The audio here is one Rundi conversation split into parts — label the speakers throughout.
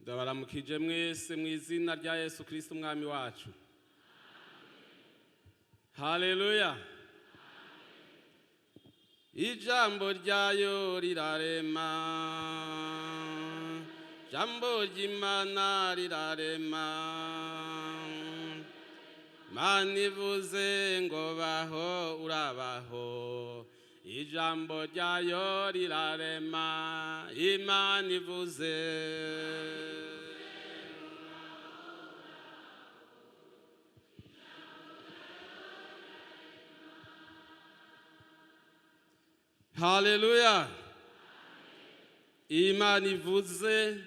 Speaker 1: Ndabaramukije mwese mu izina rya Yesu Kristo Umwami wacu. Haleluya! Ijambo ryayo rirarema, jambo ry'Imana rirarema. Mana ivuze ngo baho, urabaho. Ijambo ryayo rirarema. Imana ivuze. Haleluya! Imana ivuze,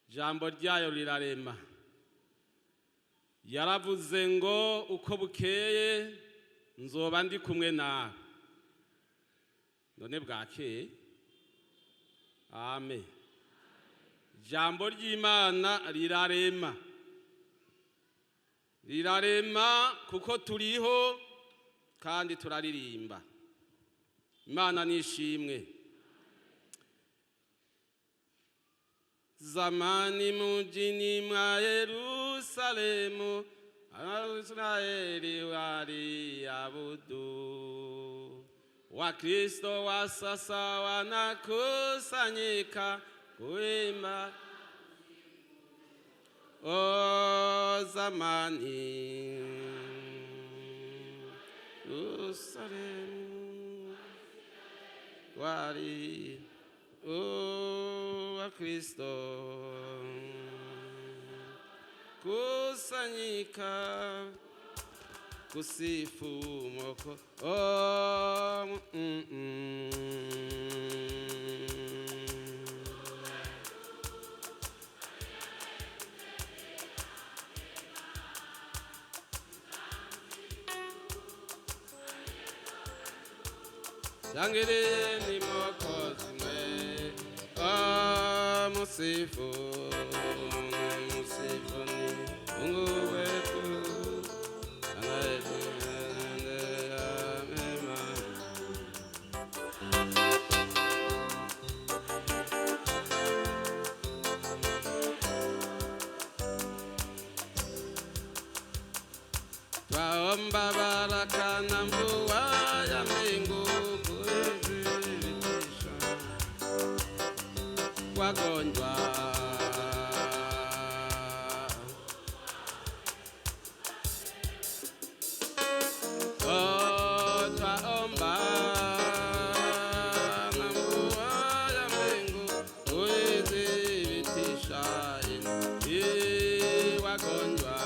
Speaker 1: ijambo ryayo rirarema. Yaravuze ngo uko bukeye nzoba ndi kumwe nawe. None bwakeye. Amen. Ijambo ry'Imana rirarema, rirarema, kuko turiho kandi turaririmba. Imana nishimwe. Zamani mjini mwa Yerusalemu Israeli waliabudu. Wakristo wa sasa wanakusanyika kuimba. O zamani Yerusalemu wali o Kristo kusanyika kusifu moko oh, Shangilieni Mwokozi mwe, oh, musifu, musifuni Mungu wetu anayetutendea mema. Twaomba baraka na mvua ya mbingu kuthibitisha wagonjwa. Oh, twaomba na mvua ya mbingu kuthibitisha wagonjwa.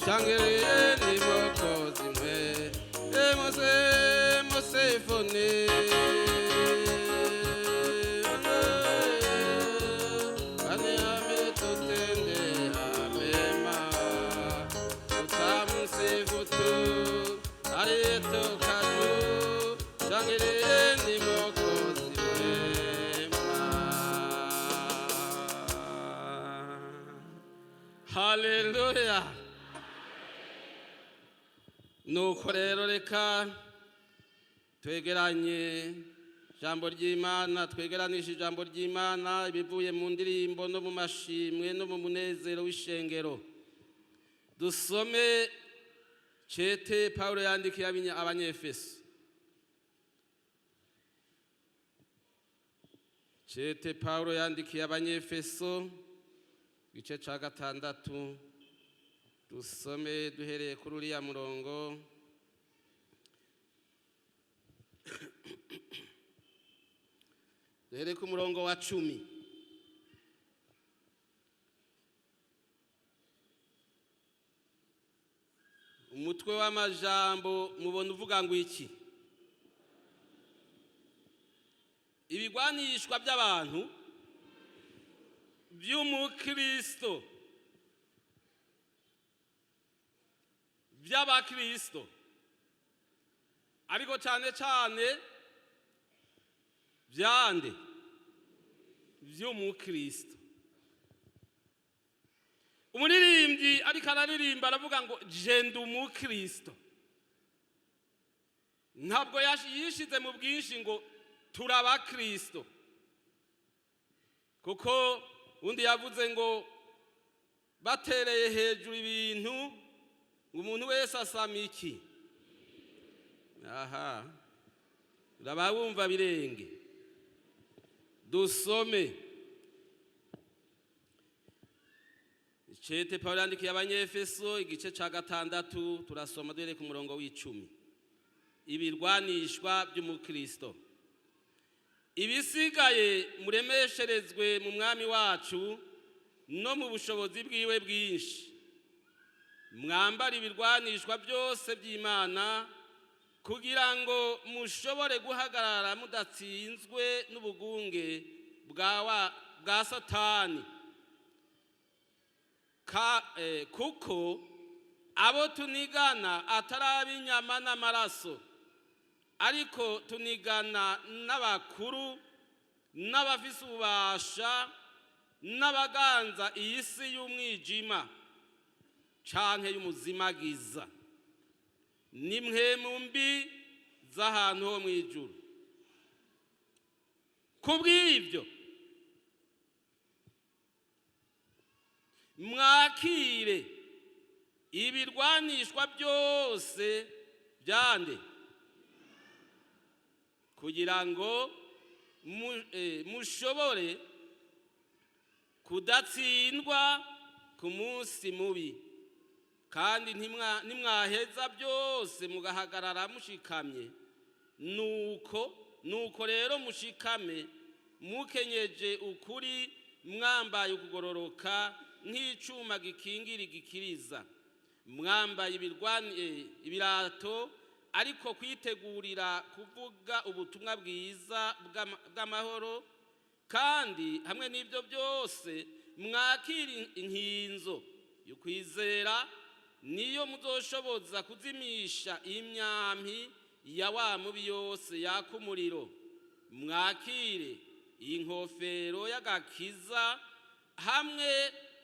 Speaker 1: Shangilieni Mwokozi mwe, emose mosefoni. Kwani ametutendea mema, tutamsifu tu aliyetoka juu. Shangilieni Mwokozi mwema. Haleluya! Nuko rero reka twegeranye ijambo ry'Imana, twegeranishe ijambo ry'Imana, ibivuye mu ndirimbo no mu mashimwe no mu munezero w'ishengero. Dusome cete Pawulo yandikiye Abanyefeso. Cete Pawulo yandikiye Abanyefeso, igice ca 6, dusome duhereye kuri uriya murongo. Duhereye ku murongo wa 10. Umutwe w'amajambo mubona uvuga ngo iki? Ibigwanishwa by'abantu by'umukristo, by'abakristo. Ariko cyane cyane byande by'umukristo. Umuririmbyi ariko araririmba aravuga ngo: "Je ndi umukristo." Ntabwo yishize mu bwinshi ngo turabakristo, kuko undi yavuze ngo batereye hejuru ibintu ngo umuntu wese asama iki. Aha uraba wumva birenge. Dusome icete Pawulo yandikiye Abanyefeso, igice ca 6, turasoma duhereye ku murongo w'10. Ibirwanishwa by'umukristo. Ibisigaye muremesherezwe mu Mwami wacu no mu bushobozi bwiwe bwinshi, mwambara ibirwanishwa byose by'Imana, kugira ngo mushobore guhagarara mudatsinzwe n'ubugunge bwa Satani. Kuko abo tunigana atari ab'inyama n'amaraso, ariko tunigana n'abakuru n'abafise ububasha n'abaganza iyi si y'umwijima canke y'umuzimagiza, n'impwemu mbi z'ahantu ho mw'ijuru. Kubw'ibyo mwakire ibirwanishwa byose byande, kugira ngo mushobore kudatsindwa ku munsi mubi, kandi nimwaheza byose mugahagarara mushikamye. Nuko rero mushikame, mukenyeje ukuri, mwambaye ukugororoka nk'icuma gikingira igikiriza, mwambaye ibirato, ariko kwitegurira kuvuga ubutumwa bwiza bw'amahoro. Kandi hamwe n'ibyo byose mwakira inkinzo y'ukwizera, niyo muzoshoboza kuzimisha imyampi ya wa mubi yose yaka umuriro. Mwakire inkofero y'agakiza hamwe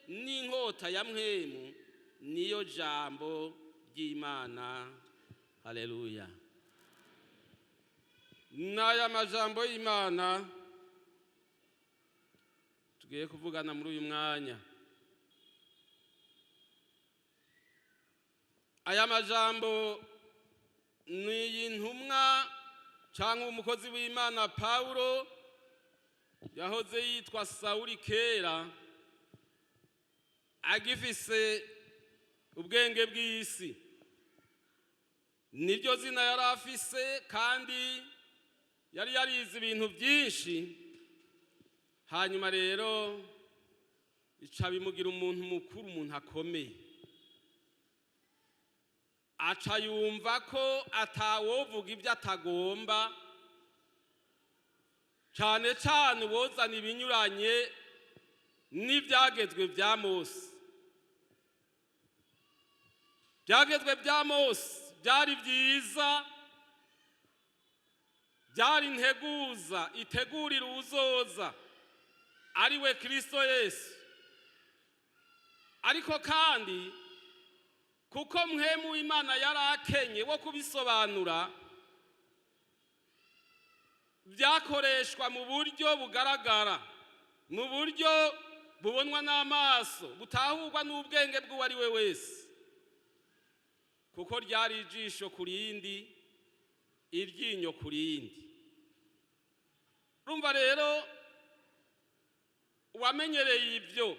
Speaker 1: n'inkota ya Mpwemu, niyo jambo ry'Imana. Haleluya! N'aya majambo y'Imana tugiye kuvugana muri uyu mwanya. Aya majambo ni iy'intumwa cyangwa umukozi w'Imana Pawulo, yahoze yitwa Sawuli kera agifise ubwenge bw'isi. Niryo zina yari afise, kandi yari yarize ibintu byinshi. Hanyuma rero ica bimugira umuntu mukuru, umuntu akomeye, aca yumva ko atawovuga ibyo atagomba, cyane cyane uwozana ibinyuranye n'ibyagezwe bya Mose. Byagezwe bya Mose byari byiza, byari integuza itegurira uwuzoza, ari we Kristo Yesu. Ariko kandi kuko Mpwemu w'Imana yari akenye wo kubisobanura, byakoreshwa mu buryo bugaragara, mu buryo bubonwa n'amaso, butahurwa n'ubwenge bw'uwo ari we wese, kuko ryari ijisho ku rindi, iryinyo ku rindi. Urumva rero, uwamenyereye ibyo,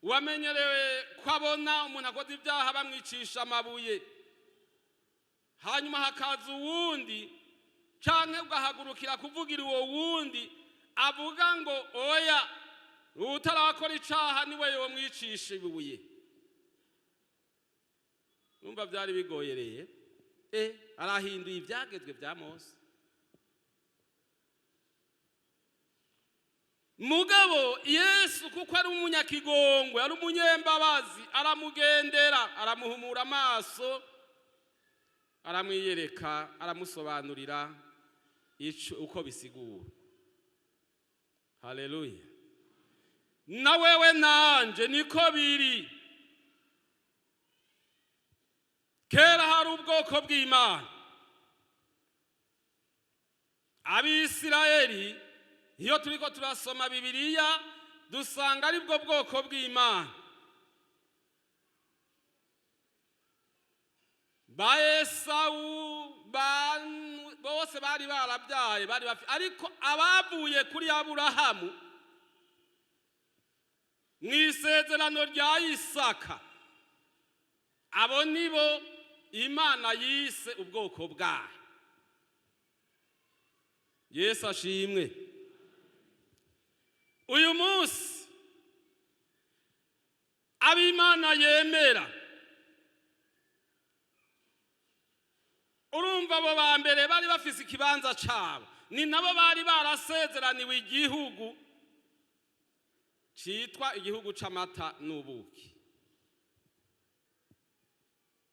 Speaker 1: uwamenyerewe ko abona umuntu akoze ibyaha bamwicisha amabuye, hanyuma hakaza uwundi canke ugahagurukira kuvugira uwo wundi avuga ngo: "Oya, utarakora icaha niwe yomwicisha ibuye", urumva byari bigoyereye. Arahinduye ibyagezwe bya Mose. Mugabo Yesu, kuko ari umunyakigongwe, ari umunyembabazi, aramugendera, aramuhumura amaso. Aramwiyereka, aramusobanurira ico uko bisigura. Haleluya! Na wewe nanje niko biri. Kera hari ubwoko bw'Imana, Abisirayeli. Iyo turiko turasoma Bibiliya, dusanga ari bwo bwoko bw'Imana. Ba Esawu bose bari barabyaye, bari bafi, ariko abavuye kuri Aburahamu mu isezerano rya Isaka, abo nibo Imana yise ubwoko bwayo. Yesu ashimwe! Uyu munsi ab'Imana yemera, urumva abo ba mbere bari bafise ikibanza cabo, ni nabo bari barasezeraniwe igihugu citwa igihugu c'amata n'ubuki.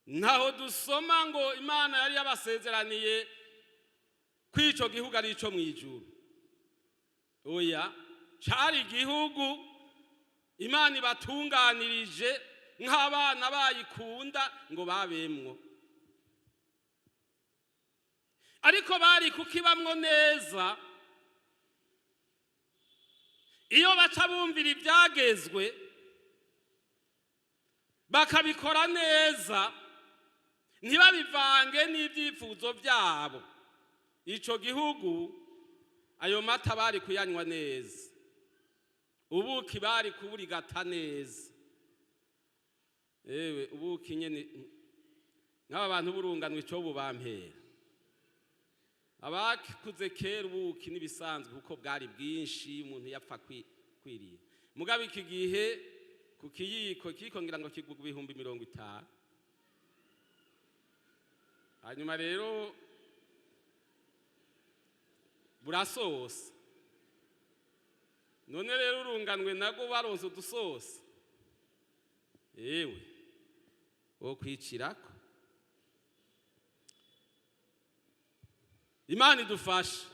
Speaker 1: Ntaho dusoma ngo Imana yari yabasezeraniye ko ico gihugu ari ico mw'ijuru. Oya, cari igihugu Imana ibatunganirije nk'abana bayikunda ngo babemwo. Ariko bari kukibamwo neza iyo baca bumvira ibyagezwe, bakabikora neza, ntibabivange n'ibyifuzo byabo. Ico gihugu, ayo mata bari kuyanywa neza, ubuki bari kuburigata neza. Ewe, ubuki nyene, nk'aba bantu burunganwa ico bubampera, abakuze kera, ubuki n'ibisanzwe kuko bwari bwinshi, umuntu yapfa kwirira. Mugabo iki gihe ku kiyiko, ikiyiko ngira ngo kigurwa 50,000. Hanyuma rero burasosa. None rero urunganwe nabwo baronse udusosa, yewe, wo kwicirako. Imana idufashe,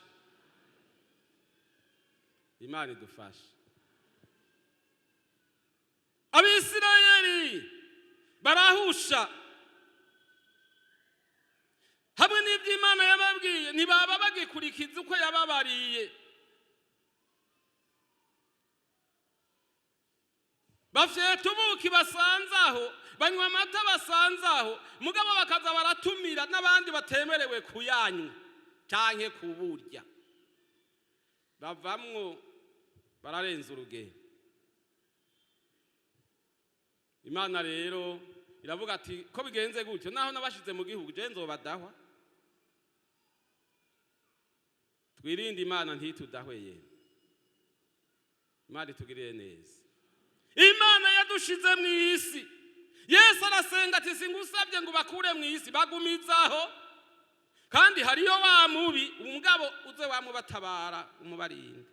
Speaker 1: Imana idufashe. Abisirayeli barahusha hamwe n'ibyo Imana yababwiye, ntibaba bagikurikiza uko yababariye. Bafyeta ubuki basanze aho, banywa amata basanze aho, mugabo bakaza baratumira n'abandi batemerewe kuyanywa canke kuburya. Bavamwo bararenza urugero. Imana rero iravuga ati: "Ko bigenze gutyo, naho nabashize mu gihugu, je nzobadahwa." Twirinde Imana ntitudahwe. Ye, Imana itugirire neza. Imana yadushize mu isi. Yesu arasenga ati: "Singusabye ngo bakure mu isi." Bagumizaho, kandi hariyo wa mubi. Umugabo uze wamubatabara, umubarinda.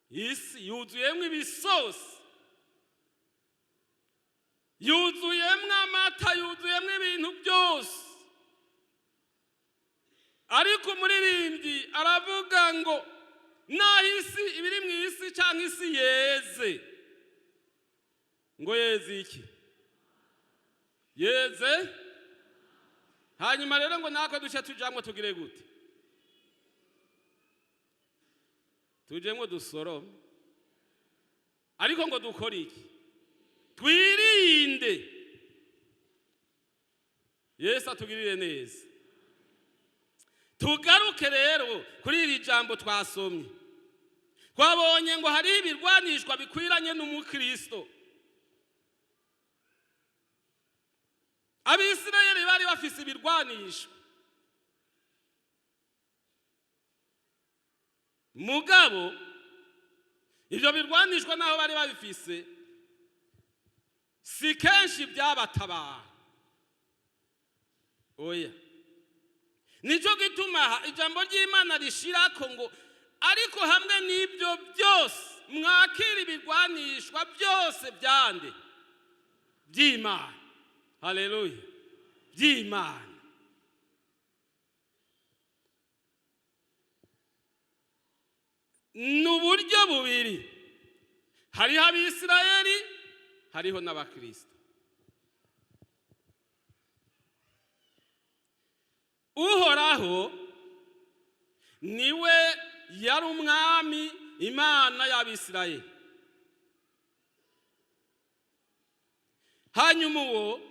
Speaker 1: Isi yuzuyemwo ibisosi, yuzuyemwo amata, yuzuyemwo ibintu byose. Ariko umuririmbyi aravuga ngo naho isi ibiri mu isi cyangwa isi yeze, ngo yeze iki? Yeze. Hanyuma rero ngo natwe duce tujamwo, tugire gute? Tujemwo dusorome, ariko ngo dukore iki? Twirinde. Yesu atugirire neza. Tugaruke rero kuri iri jambo twasomye. Twabonye ngo hariho ibirwanishwa bikwiranye n'umukristo. Abisirayeli bari bafise ibirwanishwa, mugabo ibyo birwanishwa, naho bari babifise, si kenshi byabatabara. Oya. Nicyo gituma ijambo ry'Imana rishirako ngo: "Ariko hamwe n'ibyo byose mwakira ibirwanishwa byose byande? By'Imana." Haleluya! by'Imana. Ni uburyo bubiri: hariho Abisirayeli, hariho n'Abakristo. Uhoraho niwe yari umwami, Imana y'Abisirayeli. Hanyuma uwo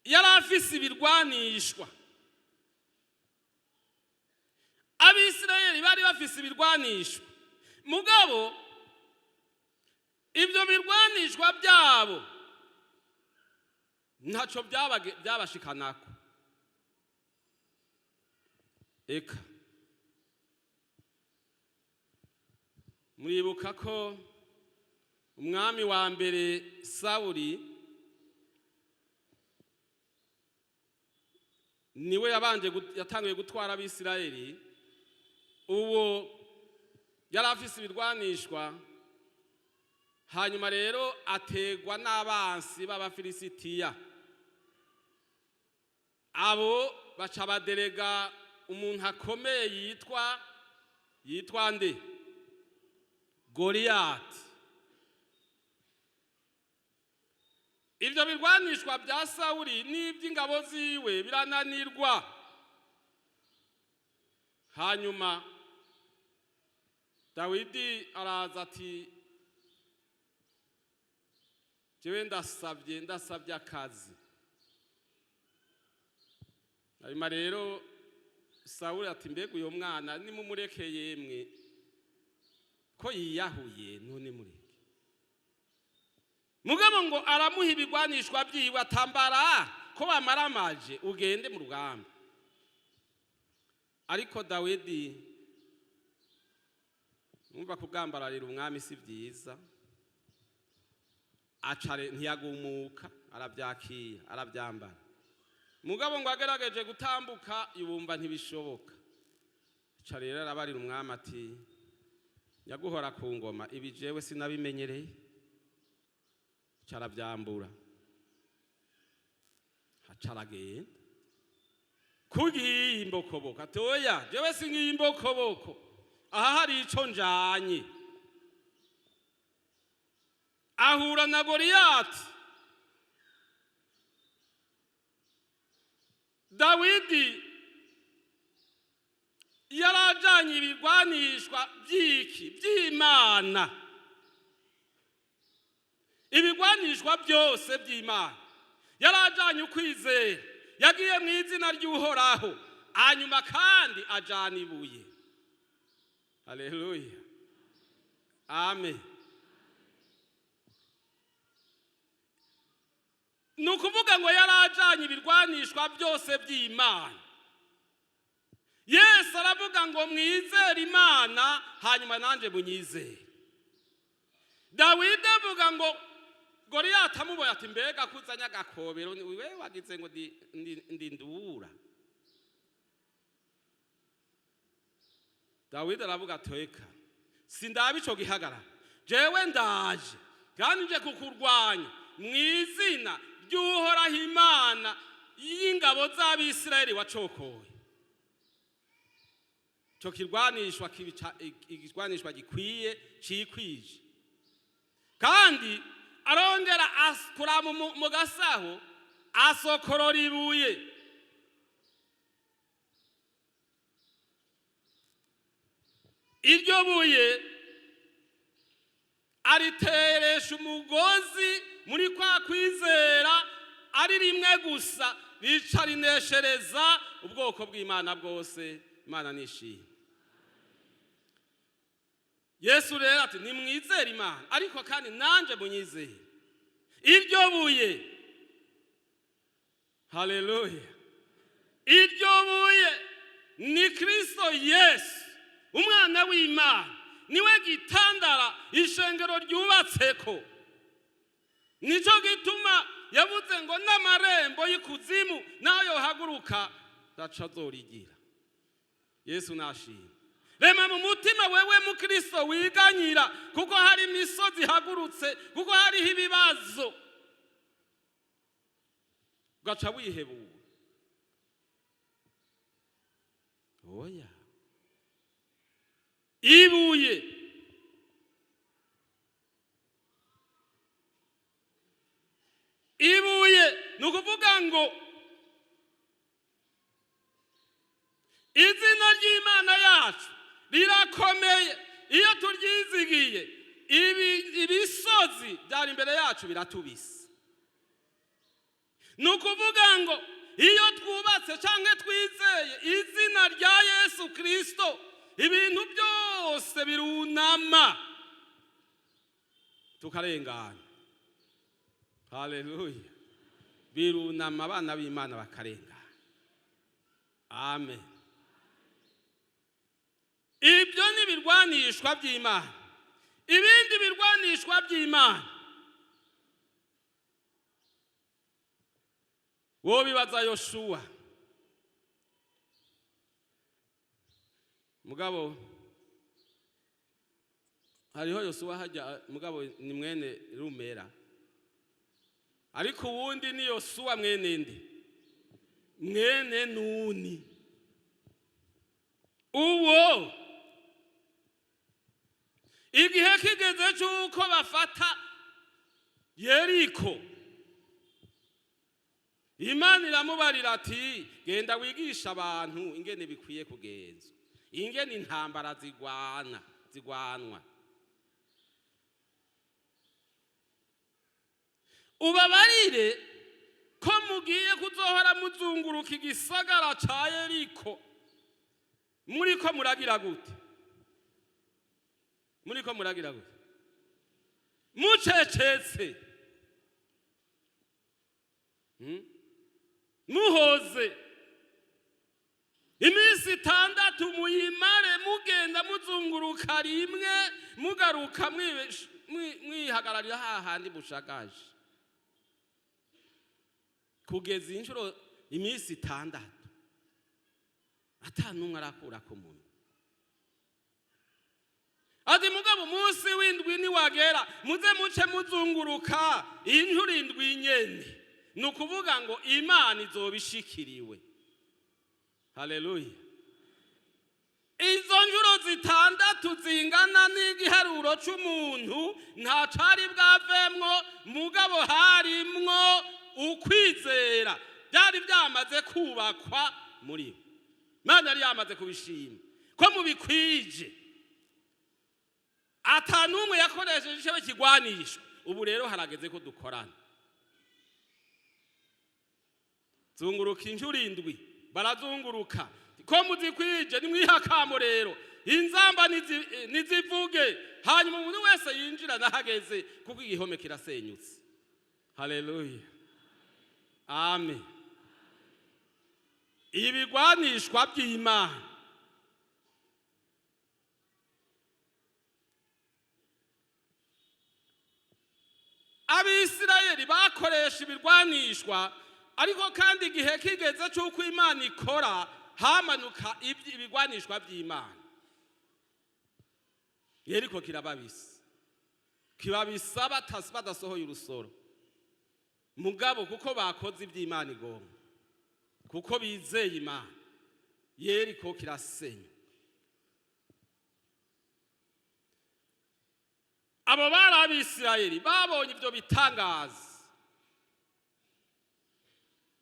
Speaker 1: yari afise ibirwanishwa. Abisirayeli bari bafise ibirwanishwa, mugabo ibyo birwanishwa byabo ntacyo byabashikanako. Eka muribuka ko umwami wa mbere Sawuli niwe yabanje yatanguye gutwara Abisirayeli. Uwo yari afise ibirwanishwa, hanyuma rero ategwa n'abansi b'Abafilisitiya. Abo baca baderega umuntu akomeye yitwa nde? Goliyati. Ibyo birwanishwa bya Sawuli n'iby'ingabo ziwe birananirwa. Hanyuma Dawidi araza ati: "Jewe ndasabye akazi." Hanyuma rero Sawuli ati: "Mbega uyo mwana nimumureke yemwe, ko yiyahuye, none mureke." Mugabo ngo aramuha ibigwanishwa byiwe, atambara ko bamaramaje, ugende mu rugamba. Ariko Dawidi numva kugambararira umwami si byiza, acare ntiyagumuka, arabyakira, arabyambara. Mugabo ngo agerageje gutambuka, yumva ntibishoboka. Aca rero arabarira umwami ati: "Nyaguhora ku ngoma, ibi jewe sinabimenyereye." Aca arabyambura, aca aragenda kugiye imbokoboko, ati: "Oya, jewe singiye imbokoboko, aha hari ico njanye." Ahura na Goliyati. Dawidi yarajanye ibigwanishwa by'iki? By'Imana, ibigwanishwa byose by'Imana. Yarajanye ukwizera, yagiye mu izina ry'Uhoraho, hanyuma kandi ajana ibuye. Haleluya, amen. Ni ukuvuga ngo yarajanye ibirwanishwa byose by'Imana. Yesu aravuga ngo: "Mwizere Imana, hanyuma nanjye munyizere." Dawidi avuga ngo Goliyati amubonye ati: "Mbega kuzanya agakobero, we wagize ngo ndi ndura?" Dawidi aravuga ati: "Eka sindaba ico gihagarara, jewe ndaje kandi nje kukurwanya mu izina ry'Uhoraho, Imana y'ingabo z'Abisirayeli wacokoye." Ico kirwanishwa kibica igirwanishwa gikwiye, cikwije. Kandi arongera akura mu gasaho, asokorora ibuye. Iryo buye ariteresha umugozi muri kwa kwizera, ari rimwe gusa rica rineshereza ubwoko bw'Imana bwose. Imana nishimye. Yesu rero ati: "Nimwizere Imana, ariko kandi nanjye munyizere." Iryo buye, haleluya, iryo buye ni Kristo Yesu, umwana w'Imana. Niwe gitandara ishengero ryubatseko. Nicyo gituma yavuze ngo n'amarembo y'ikuzimu nayo yohaguruka, ndaca azorigira. Yesu nashimye. Rema mu mutima wewe mukristo wiganyira kuko hari imisozi ihagurutse, kuko hariho ibibazo. Ugaca wihebura. Oya, ibuye ibuye, ni ukuvuga ngo izina ry'Imana yacu rirakomeye. Iyo turyizigiye, ibisozi byari imbere yacu biratubisa. Ni ukuvuga ngo iyo twubatse cyangwa twizeye izina rya Yesu Kirisito, ibintu byose birunama tukarengana. Haleluya! Birunama, abana b'Imana bakarengana. Amen. Ibyo ni ibirwanishwa by'Imana. Ibindi birwanishwa by'Imana, wo bibaza Yoshuwa. Mugabo hariho Yosuwa hajya, mugabo ni mwene Rumera, ariko uwundi ni Yosuwa mwene nde? Mwene Nuni. Uwo igihe kigeze cy'uko bafata Yeriko, Imana iramubarira ati: "Genda wigisha abantu ingene bikwiye kugenzwa, ingene intambara zigwana zigwanwa. Ubabarire ko mugiye kuzohora muzunguruka igisagara ca Yeriko. Muriko muragira gute? Muriko muragira gute? Mucecetse. Muhoze iminsi 6, muyimare mugenda muzunguruka rimwe, mugaruka mwihagararira hahandi mushagaje, kugeza inshuro iminsi 6 ata n'umwe arakura ku munwa." Ati: "Mugabo umunsi w'indwi niwagera, muze muce muzunguruka inshuro 7 nyene." Ni ukuvuga ngo Imana izoba ishikiriwe. Haleluya! Izo nshuro 6 zingana n'igiharuro c'umuntu, nta cari bwavemwo, mugabo harimwo ukwizera. Byari byamaze kubakwa muri bo. Imana yari yamaze kubishima ko mubikwije. Ata n'umwe yakoresheje icebe kigwanishwa. Ubu rero harageze ko dukorana. Zunguruka inshuro 7. Barazunguruka. Ko muzikwije, nimwihakamo rero, inzamba nizivuge, hanyuma umuntu wese yinjira nahageze, kuko igihome kirasenyutse. Haleluya, amen. Ibigwanishwa by'Imana. Abisirayeli bakoresha ibirwanishwa, ariko kandi igihe kigeze cy'uko Imana ikora, hamanuka ibigwanishwa by'Imana. Yeriko kirababisa, kibabisa badasohoye urusoro. Mugabo kuko bakoze iby'Imana igomba, kuko bizeye Imana, Yeriko kirasenya. Abo bari Abisirayeli babonye ibyo bitangaza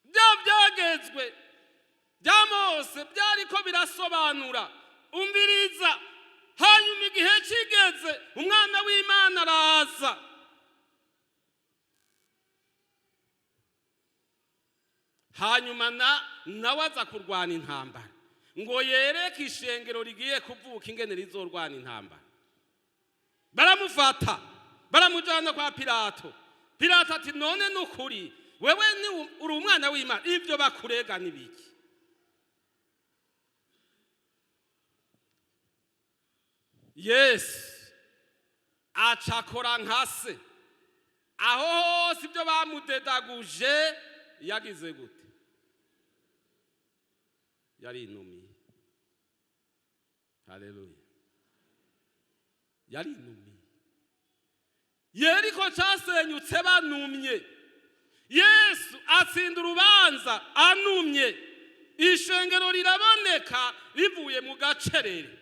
Speaker 1: bya byagezwe bya Mose byariko birasobanura. Umviriza, hanyuma igihe kigeze, umwana w'Imana araza. Hanyuma na nawe aza kurwana intambara, ngo yereke ishengero rigiye kuvuka ingene rizorwana intambara. Baramufata, baramujyana kwa Pilato. Pilato ati: "None ni ukuri wewe ni uri umwana w'Imana? Ibyo bakurega ni biki?" Yesu acakora nka se. Aho hose ibyo bamudedaguje, yagize gute? Yarinumiye. Haleluya! Yarinumiye. Yeriko cyasenyutse banumye. Yesu atsinda urubanza anumye, ishengero riraboneka rivuye mu gacerere.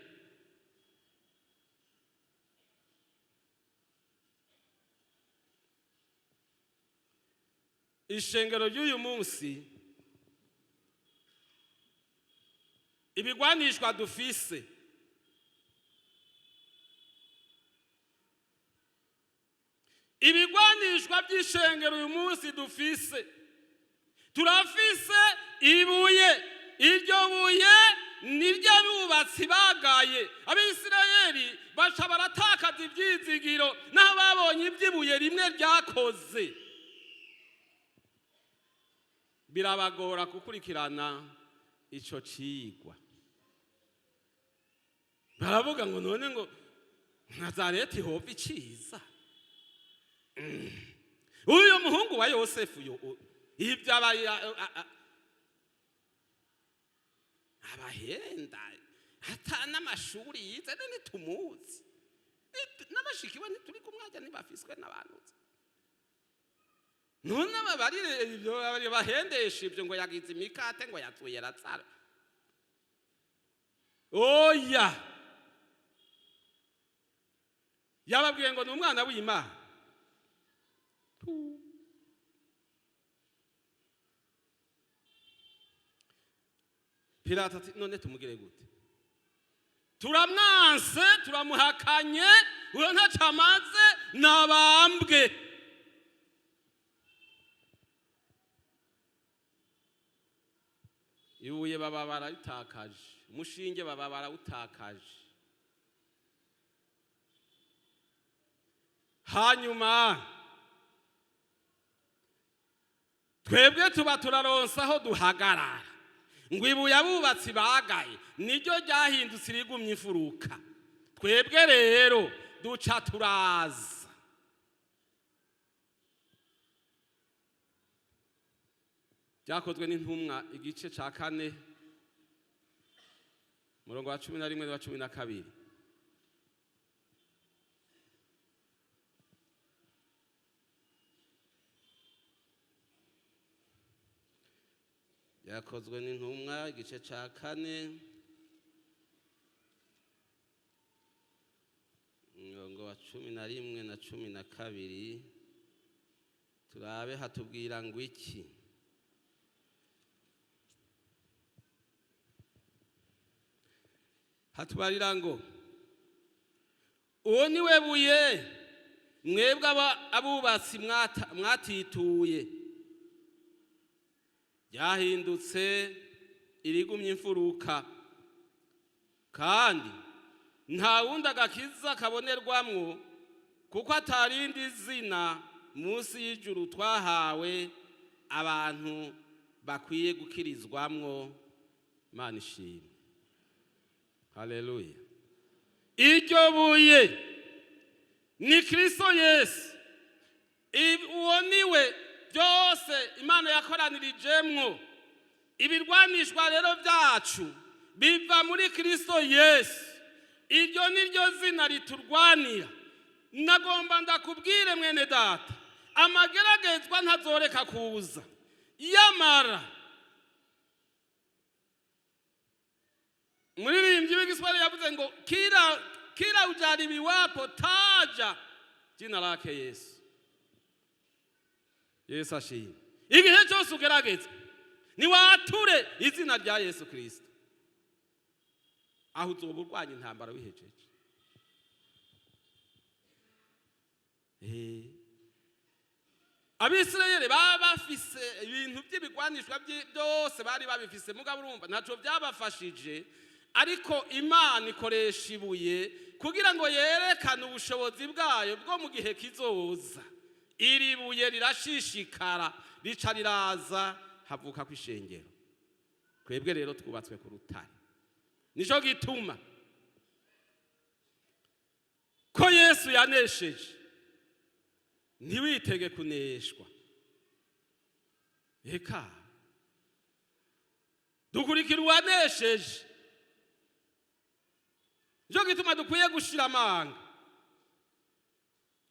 Speaker 1: Ishengero ry'uyu munsi, ibigwanishwa dufise ibigwanishwa by'ishengero uyu munsi dufise, turafise ibuye. Iryo buye niryo abubatsi bagaye. Abisirayeli baca baratakaza ibyizigiro n'aho babonye iby'ibuye rimwe ryakoze, birabagora gukurikirana ico cigwa. Baravuga ngo none ngo Nazareti hova iciza? Uyu muhungu wa Yosefu yo ibyo abahenda, ata n'amashuri yize, ntitumuzi, n'abashiki we ntituri kumwajya, ntibafiswe n'abantu. None ababarire ibyo bahendesha ibyo ngo yagize imikate, ngo yatuye Lazaro? Oya, yababwiye ngo ni umwana w'Imana. Pilato ati: "None tumugire gute? Turamwanse, turamuhakanye, uyo ntacyo amaze, nabambwe." Ibuye baba barayitakaje, umushinge baba barawutakaje. Hanyuma twebwe tuba turaronsa aho duhagarara, ngo ibuye abubatsi bagaye niryo ryahindutse irigumye imfuruka. Twebwe rero duca turaza. Byakozwe n'Intumwa, igice cya 4, umurongo wa 11 wa 12. Byakozwe n'Intumwa, igice cya 4, umurongo wa 11 na 12, turabe hatubwira ngo iki. Hatubarira ngo: "Uwo ni we buye mwebwe abubatsi mwatituye, ryahindutse irigumye imfuruka. Kandi nta wundi agakiza kabonerwamwo, kuko atarindi zina munsi y'ijuru twahawe abantu bakwiye gukirizwamwo." Imana ishimwe, haleluya! Iryo buye ni Kristo Yesu. Uwo niwe byose Imana yakoranirijemwo. Ibirwanishwa rero byacu biva muri Kristo Yesu. Iryo ni ryo zina riturwanira. Nagomba ndakubwire, mwene data, amageragezwa ntazoreka kuza. Yamara muririmbyi w'igiswahili yavuze ngo: "Kila ujaribiwapo, taja jina lake Yesu." Yesu ashimwe! Igihe cyose ugerageza, niwature izina rya Yesu Kristo, aho uzoba urwanya intambara wihejeje. Abisirayeli baba bafise ibintu by'ibigwanishwa byose, bari babifise, mugabo urumva ntacyo byabafashije. Ariko Imana ikoresha ibuye kugira ngo yerekane ubushobozi bwayo bwo mu gihe kizoza. Iri buye rirashishikara, rica riraza, havuka ku ishengero. Twebwe rero twubatswe ku rutare. Nico gituma ko Yesu yanesheje, ntiwitege kuneshwa. Reka dukurikira uwanesheje. Nicyo gituma dukwiye gushira amanga.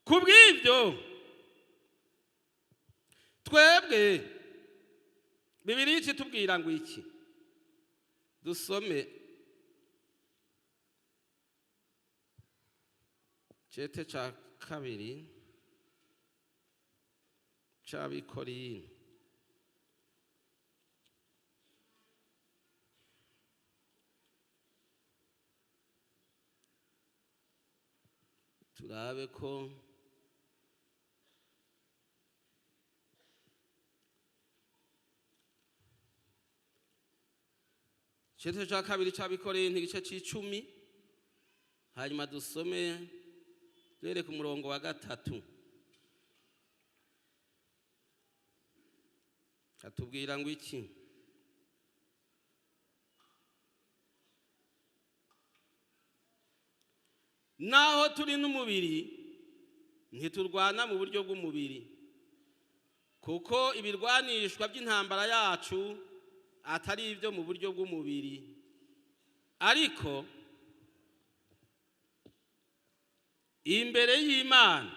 Speaker 1: Ku bw'ibyo Twebwe Bibiliya ikitubwira ngo iki? Dusome cete ca kabiri c'Abikorino. Turabe ko cete ca kabiri c'Abikorino, igice c'icumi, hanyuma dusome duhere ku murongo wa 3. Atubwira ngo iki? Naho turi n'umubiri, ntiturwana mu buryo bw'umubiri, kuko ibirwanishwa by'intambara yacu atari ibyo mu buryo bw'umubiri, ariko imbere y'Imana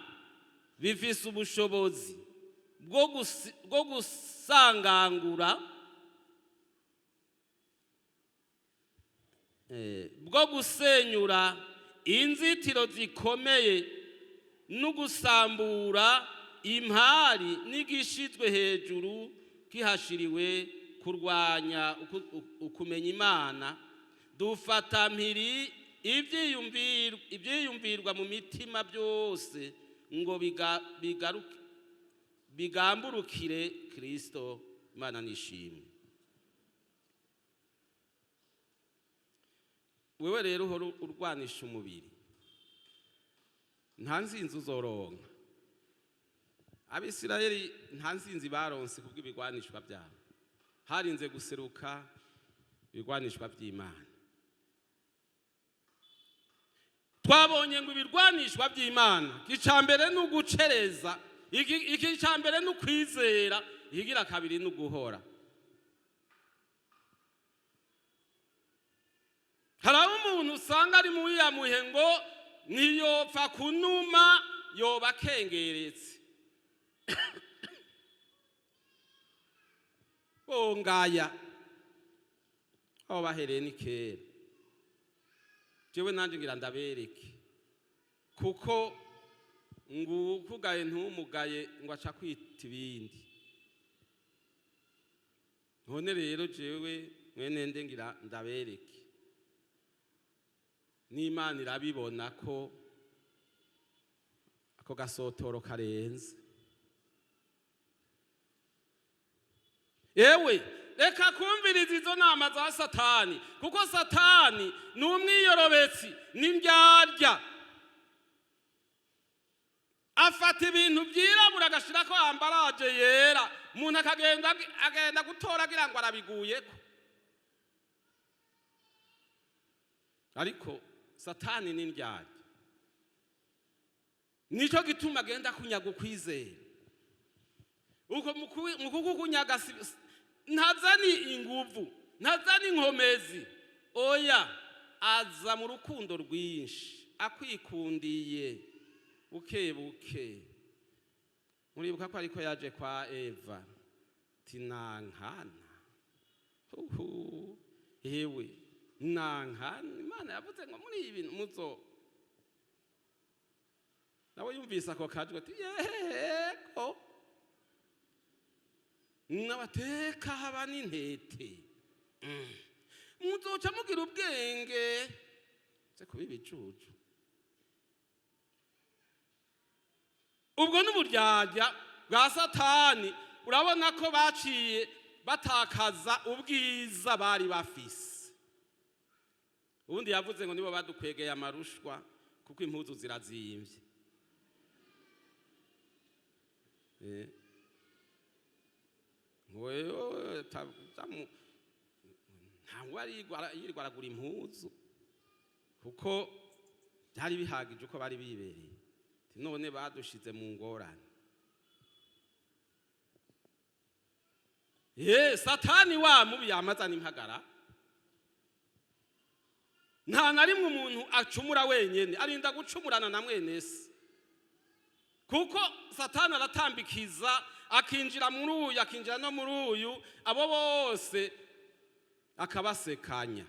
Speaker 1: bifise ubushobozi bwo gusangangura, bwo gusenyura inzitiro zikomeye no gusambura impari n'igishizwe hejuru kihashiriwe kurwanya ukumenya Imana. Dufata mpiri ivyiyumvirwa mu mitima byose ngo bigamburukire Kristo. Imana nishimwe. Wewe rero uhora urwanisha umubiri, nta nzinzi uzoronka. Abisirayeli nta nzinzi baronse kubw'ibigwanishwa byabo, harinze guseruka ibigwanishwa by'Imana. Twabonye ngo ibirwanishwa by'Imana, icya mbere ni ugucereza, iki cya mbere ni ukwizera, ikigira kabiri ni uguhora. Hari aho umuntu usanga ari muri ya muhe ngo ntiyopfa kunuma, yoba akengeretse. Bongaya aho bahereye ni kera. Jewe nanje ngira ndabereke, kuko ngukugaye ntumugaye ngo aca kwita ibindi. None rero jewe mwene nde ngira ndabereke, n'Imana irabibona ko ako gasotoro karenze. Ewe reka kumviriza izo nama za Satani, kuko Satani ni umwiyorobetsi n'indyarya. Afata ibintu byirabura agashirako ambaraje yera, umuntu akagenda agenda gutora agira ngo arabiguyeko. Ariko Satani ni indyarya, nico gituma agenda kunyaga ukwizera. Uko mu kukunyaga ntazani inguvu, ntazani inkomezi, oya, aza mu rukundo rwinshi akwikundiye buke buke. Muribuka ko ariko yaje kwa Eva tinankana, uhu hewe nankana, Imana yavuze ngo muri ibi bintu muzo. Nawe yumvise ako kajwi ati yego, n'abateka haba n'intete, muzoca mugira ubwenge ze kuba ibicucu. Ubwo n'uburyarya bwa Satani. Urabona ko baciye batakaza ubwiza bari bafise. Ubundi yavuze ngo nibo badukwegeye amarushwa, kuko impuzu zirazimvye. Wewe ntabwo yirirwa aragura impuzu, kuko byari bihagije uko bari bibereye. None badushize mu ngorane. Satani wa mubi yamazana impagara. Nta na rimwe umuntu acumura wenyene, arinda gucumurana na mwene se, kuko Satani aratambikiza Akinjira muri uyu, akinjira no muri uyu, abo bose akabasekanya.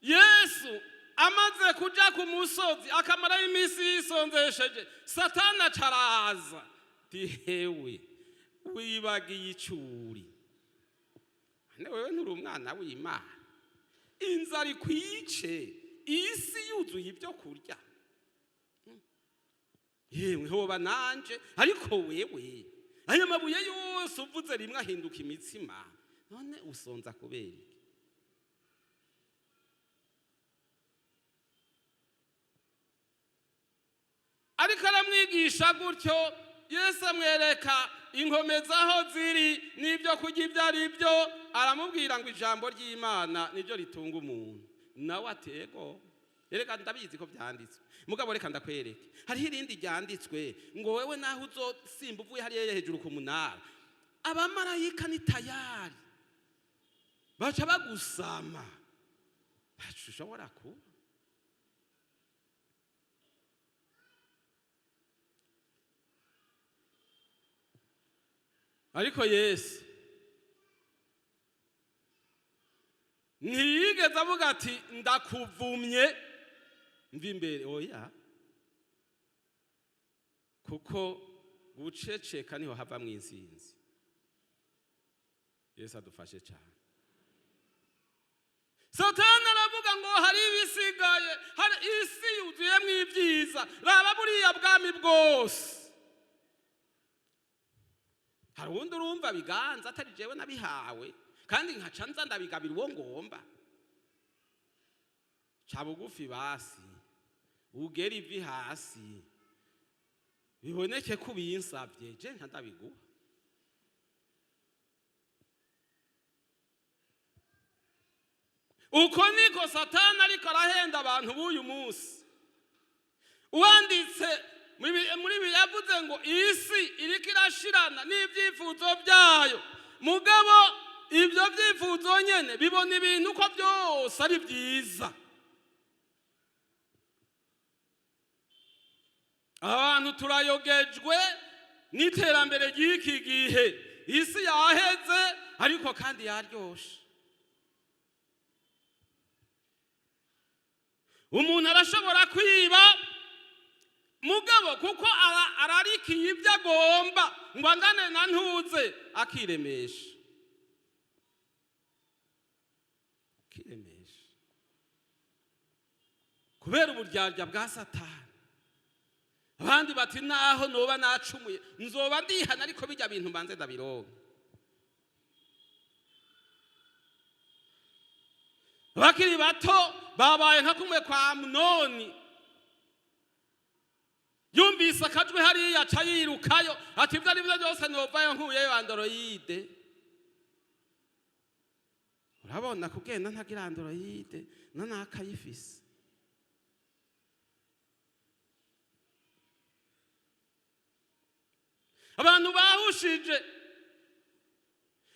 Speaker 1: Yesu amaze kuja ku musozi, akamarayo iminsi yisonzesheje, Satani acaraza ati: "Hewe, wibagiye icuri? None wewe nturi umwana w'Imana? Inzara ikwice, isi yuzuye ibyo kurya. Yewe, hoba nanje, ariko wewe ayo mabuye yose uvuze rimwe ahinduka imitsima. None usonza kubera iki?" Ariko aramwigisha gutyo, Yesu amwereka inkomezi aho ziri n'ibyo kurya ibyo ari byo. Aramubwira ngo ijambo ry'Imana niryo ritunga umuntu. Nawe ati: "Ego, reka ndabizi ko byanditswe, mugabo reka ndakwereke, hariho irindi ryanditswe ngo wewe naho uzosimba uvuye hariya hejuru ku munara, abamarayika ni tayari, baca bagusama. Ntaco ushobora kuba." Ariko Yesu ntiyigeze avuga ati: "Ndakuvumye, mva imbere." Oya, kuko guceceka niho havamwo insinzi. Yesu adufashe cyane. Satani aravuga ngo hari ibisigaye, hari isi yuzuyemo ibyiza, raba buriya bwami bwose, hari uwundi urumva biganza atari jewe nabihawe, kandi nkaca nza ndabigabira uwo ngomba. Ca bugufi basi, ugera ivi hasi, biboneke ko ubinsavye, je nka ndabiguha. Uko niko Satani ariko arahenda abantu b'uyu munsi. Uwanditse muri ibi yavuze ngo isi iriko irashirana n'ibyifuzo byayo, mugabo ibyo byifuzo nyene bibona ibintu ko byose ari byiza. Abantu turayogejwe n'iterambere ry'iki gihe. Isi yaheze, ariko kandi yaryoshe. Umuntu arashobora kwiba, mugabo kuko ararikiye ibyo agomba ngo angane na ntuze, akiremesha, akiremesha kubera uburyarya bwa Satani. Abandi bati: "Naho noba nacumuye, nzoba ndihana, ariko bijya bintu mbanze ndabironka." Abakiri bato babaye nka kumwe kwa Amunoni. Yumvise akajwi hariya, aca yirukayo ati: "Ibyo ari byo byose novayo nkuyeyo Android." Urabona kugenda ntagira Android na nakayifise. Abantu bahushije,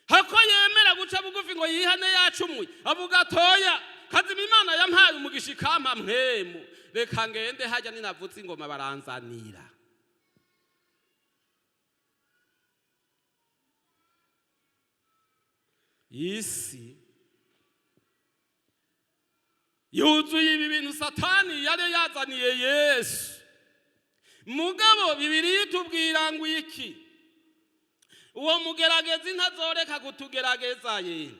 Speaker 1: hako yemera guca bugufi ngo yihane yacumuye, avuga: "Toya kazima, Imana yampaye umugisha, ikampa mpemu, reka ngende hajya, ninavutse ingoma baranzanira." Isi yuzuye ibi bintu Satani yari yazaniye Yesu. Mugabo Bibiliya itubwira ngo iki? Uwo mugeragezi ntazoreka kutugerageza ye.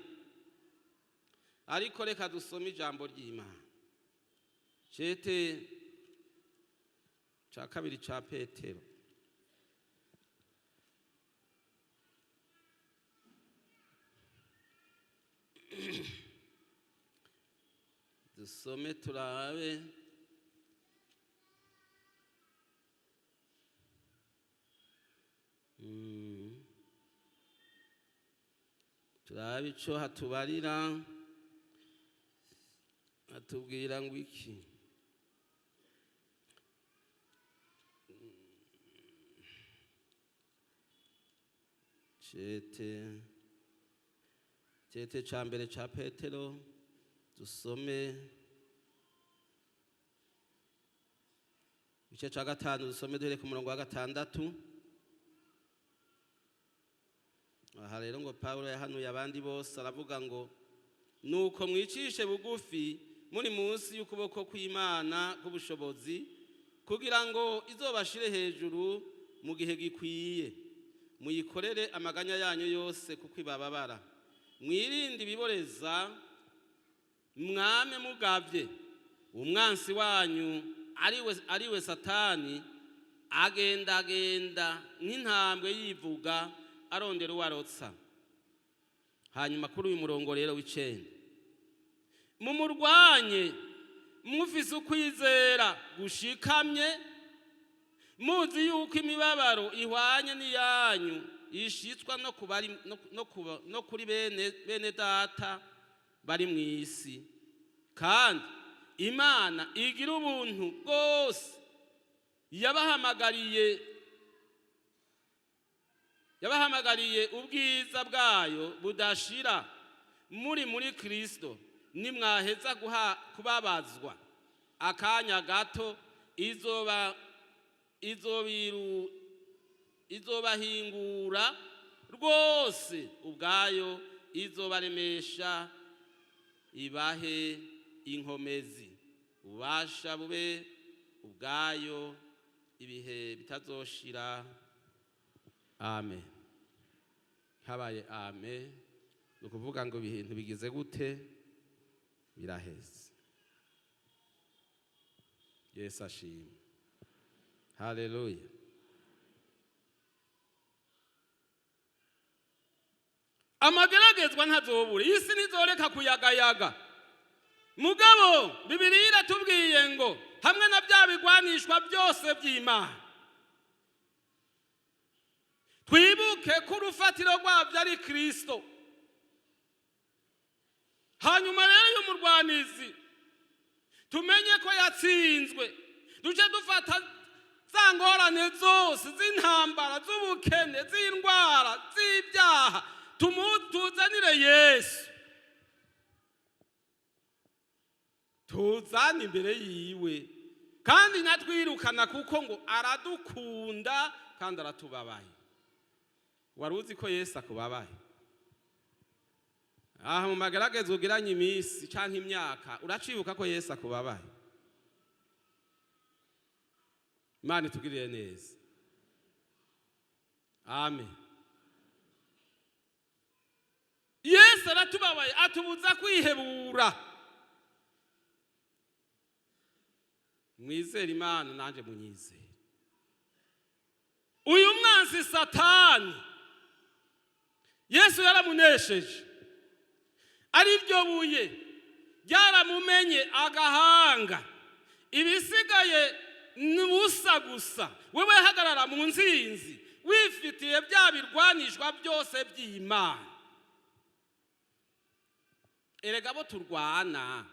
Speaker 1: Ariko reka dusome ijambo ry'Imana, cete ca kabiri ca Petero. Dusome turabe. Turabe ico hatubarira, hatubwira ngo iki? Cete ca mbere ca Petero, dusome. Igice cya 5, dusome duhere ku murongo wa 6. Aha rero ngo Pawulo yahanuye abandi bose, aravuga ngo: "Nuko mwicishe bugufi muri munsi y'ukuboko kw'Imana k'ubushobozi, kugira ngo izobashire hejuru mu gihe gikwiye. Muyikorere amaganya yanyu yose, kuko ibababara. Mwirinde ibiboreza, mwame mugavye. Umwansi wanyu, ariwe Satani, agendagenda nk'intambwe yivuga, arondera uwarotsa." Hanyuma kuri uyu murongo rero w'9: "Mumurwanye mufise ukwizera gushikamye, muzi yuko imibabaro ihwanye n'iyanyu ishitswa no kuri bene data bari mu isi. Kandi Imana igira ubuntu bwose yabahamagariye ubwiza bwayo budashira muri Kristo, nimwaheza kubabazwa akanya gato, izobahingura rwose ubwayo, izobaremesha, ibahe inkomezi. Ububasha bube ubwayo ibihe bitazoshira. Amen." Habaye amen, ni ukuvuga ngo ibintu bigize gute? Biraheze. Yesu ashimwe, haleluya. Amageragezwa ntazobura, isi ntizoreka kuyagayaga. Mugabo Bibiliya iratubwiye ngo hamwe na bya bigwanishwa byose by'Imana, twibuke ko urufatiro rwabyo ari Kirisito. Hanyuma rero uyu murwanizi tumenye ko yatsinzwe, duce dufata za ngorane zose z'intambara, z'ubukene, z'indwara, z'ibyaha, tuzanire Yesu, tuzane imbere yiwe. Kandi natwirukana, kuko ngo aradukunda kandi aratubabaye. Wari uzi ko Yesu akubabaye? Aha mu magerageza ugiranye iminsi canke imyaka, uracibuka ko Yesu akubabaye? Imana itugirire neza, amen. Yesu aratubabaye, atubuza kwihebura. Mwizere Imana, nanjye munyizere. Uyu mwansi Satani, Yesu yaramunesheje, ari ryo buye ryaramumenye agahanga. Ibisigaye ni ubusa gusa. Wewe hagarara mu nzinzi, wifitiye bya birwanishwa byose by'Imana. Erega abo turwana,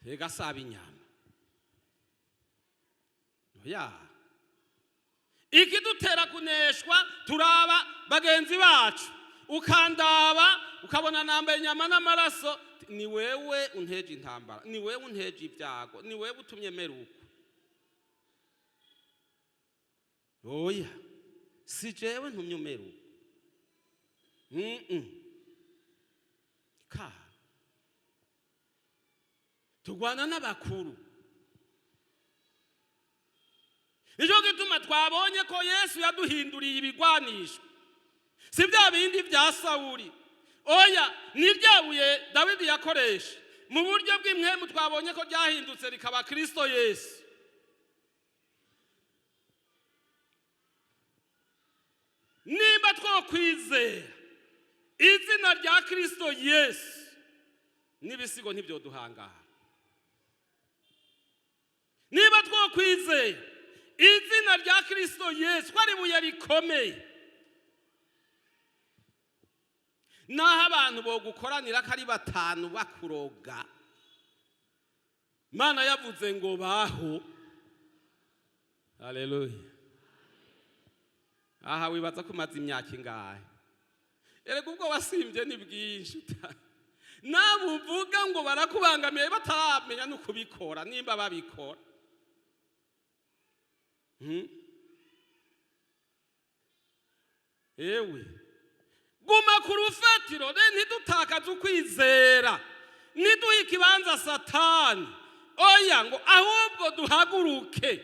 Speaker 1: erega saba inyama. Oya, ikidutera kuneshwa, turaba bagenzi bacu, ukandaba ukabona nambaye inyama n'amaraso. Ni wewe unteje intambara, ni wewe unteje ibyago, ni wewe utumye meruko. Oya, si jewe ntumye umeruko. Ka turwana n'abakuru. Nicyo gituma twabonye ko Yesu yaduhinduriye ibigwanisho. Si bya bindi bya Sawuli, oya, ni rya buye Dawidi yakoresha mu buryo bw'impwemu. Twabonye ko ryahindutse rikaba Kristo Yesu. Nimba twokwizera izina rya Kristo Yesu, n'ibisigo ntibyoduhangara. Niba twokwizera izina rya Kristo Yesu, ko ari ibuye rikomeye, naho abantu bogukoranira ko ari batanu bakuroga, Imana yavuze ngo baho. Haleluya! Aha wibaza ko umaze imyaka ingahe? Erega ubwo wasimbye ni bwinshi. Nawe uvuga ngo barakubangamiye, bataramenya no kubikora, nimba babikora. Ewe guma ku rufatiro, ntidutakaze ukwizera, ntiduhe ikibanza Satani. Oya, ngo ahubwo duhaguruke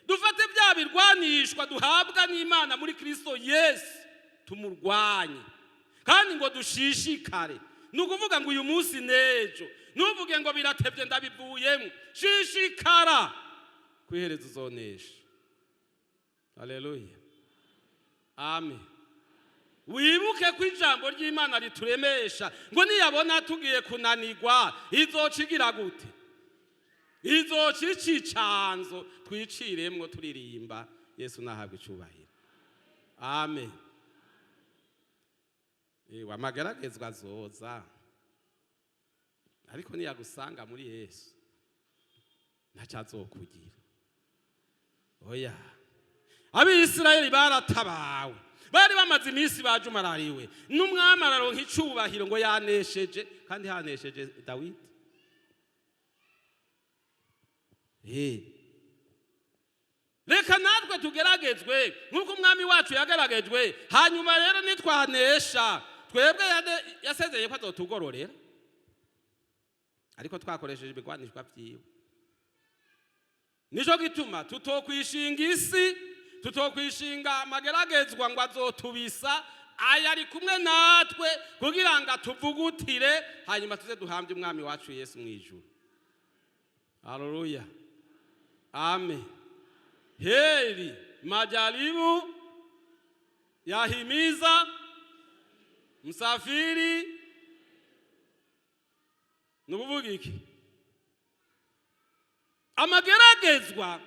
Speaker 1: dufate bya birwanishwa duhabwa n'Imana muri Kristo Yesu, tumurwanye, kandi ngo dushishikare. Ni ukuvuga ngo uyu munsi n'ejo, ntuvuge ngo biratebye ndabivuyemo. Shishikara, kwihereza uzonesha. Haleluya, amen. Wibuke ko ijambo ry'Imana rituremesha ngo niyabona tugiye kunanirwa, izoca igira gute? Izoca ica icanzo twiciremwo turirimba. Yesu nahabwa icubahiro, amen. Ewe, amageragezwa azoza, ariko niyagusanga muri Yesu ntacyo azokugira. Oya, Abisirayeli baratabawe, bari bamaze iminsi bajumarariwe n'umwami araronka icubahiro ngo yanesheje, kandi hanesheje Dawidi. Reka natwe tugeragezwe nk'uko umwami wacu yageragejwe, hanyuma rero nitwanesha twebwe yasezeye ko azotugororera, ariko twakoresheje ibigwanishwa vyiwe. Nico gituma tutokwishinga isi, tutokwishinga amageragezwa ngo azotubisa. Aya ari kumwe natwe kugira ngo atuvugutire, hanyuma tuze duhambye umwami wacu Yesu mu ijuru. Haleluya, amen. Heri majaribu yahimiza msafiri. Ni ukuvuga iki? Amageragezwa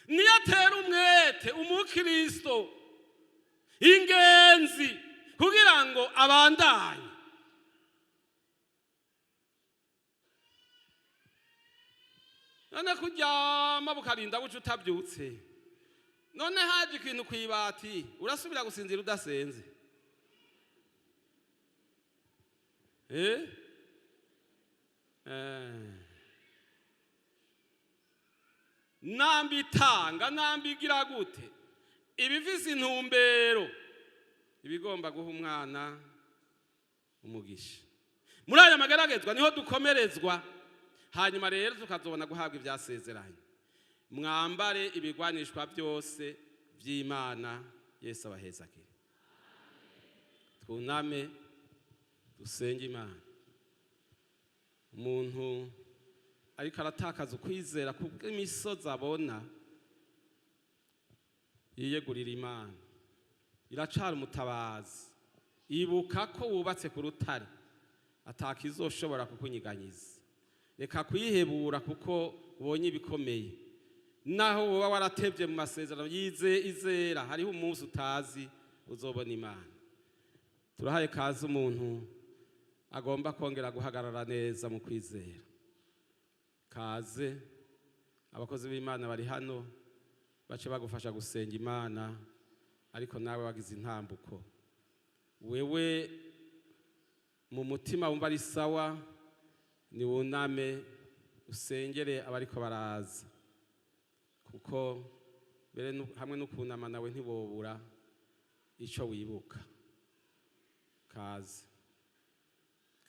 Speaker 1: niyo atera umwete umukristo ingenzi kugira ngo abandanye. None kuryama bukarinda buca utabyutse, none haje ikintu kwibati, urasubira gusinzira udasenze? Eh? Eh. Namba itanga, namba igira gute, ibifise intumbero ibigomba guha umwana umugisha. Muri aya mageragezwa niho dukomerezwa, hanyuma rero tukazobona guhabwa ibyasezeranye. Mwambare ibigwanishwa byose by'Imana. Yesu abahezagire. Twuname dusenge Imana. Umuntu ariko aratakaza ukwizera kubw'imisozi abona, yiyegurira Imana, iracara umutabazi. Ibuka ko wubatse ku rutare, atakizoshobora kukunyiganyiza. Reka kwihebura kuko ubonye ibikomeye. Naho woba waratevye mu masezerano, yize izera, hariho umunsi utazi uzobona Imana. Turahaye kaze umuntu agomba kongera guhagarara neza mu kwizera. Kaze, abakozi b'Imana bari hano bace bagufasha gusenga Imana, ariko nawe wagize intambuko. Wewe mu mutima wumva ari sawa, ni wuname usengere abariko baraza, kuko mbere hamwe no kunama nawe ntibobura ico wibuka. Kaze,